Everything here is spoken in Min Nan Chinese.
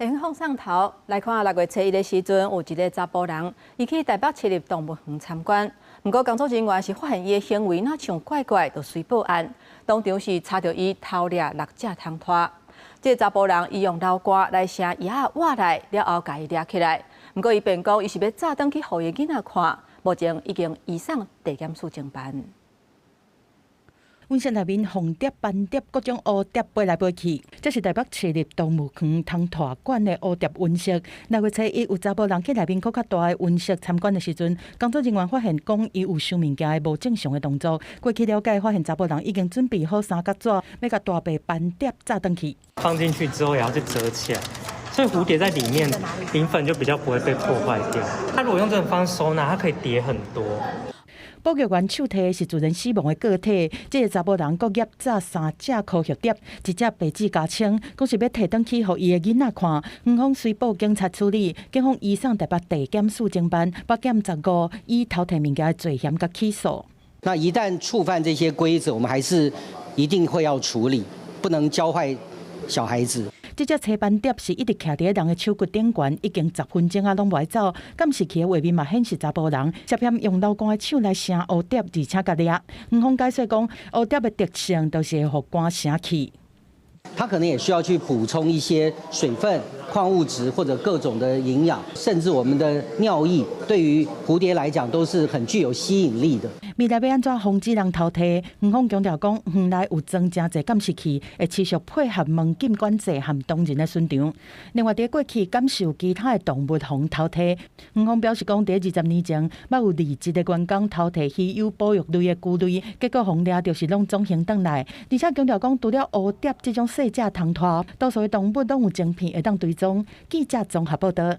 電影放送頭來看，六月初一的時陣，有一个查埔人，伊去台北市立動物園參觀，毋過工作人員是發現伊的行為若像怪怪，就隨報案。當場是查著伊偷掠六隻蟲豸。這个查埔人伊用流汗來成葉仔挖來，了後共伊掠起來。毋過伊辯講，伊是欲紮轉去予伊囡仔看，目前已經移送地檢署偵辦。溫室內面鳳蝶、斑蝶各種蝴蝶飛來飛去，這是台北市立動物園蟲豸館的蝴蝶溫室。六月初一有查埔人去內面閣較大的溫室參觀的時陣，工作人員發現講伊有收物件的無正常的動作。過去了解，發現查埔人已經準備好三角紙，欲共大白斑蝶紮轉去。放進去之後也要去折起來，所以蝴蝶在裡面磷粉就比較不會被破壞掉。它如果用這種方式收納，它可以疊很多。保育員手提是自然死亡的個體，這个查埔人閣挹紮三隻科學蝶，一隻白紙加青，講是欲提轉去予伊的囡仔看。園方隨報警察處理，警方移送台北地檢署偵辦，北檢15以偷提物件的罪嫌共起訴。那一旦觸犯這些規則，我們還是一定會要處理，不能教壞小孩子。這隻青斑蝶是一直徛佇人的手骨頂懸，已經10分鐘啊攏無愛走。監視器的畫面嘛顯示查埔人涉嫌用流汗的手來成蝴蝶，而且共掠。園方解釋講，蝴蝶的特性就是會予汗成去。它可能也需要去補充一些水分、礦物質或者各種的營養，甚至我們的尿液，對於蝴蝶來講都是很具有吸引力的。未來欲按怎防止人偷提？園方強調講，園內有裝誠濟監視器，會持續配合門禁管制和當人的巡場。另外，佇過去敢是有其他的動物予人偷提？園方表示講，佇20年前，捌有二十個員工偷提稀有保育類的龜類，結果予人掠著時攏總還轉來。而且強調講，除了蝴蝶這種細隻蟲豸，多數的動物攏有晶片會當追蹤。記者綜合報道。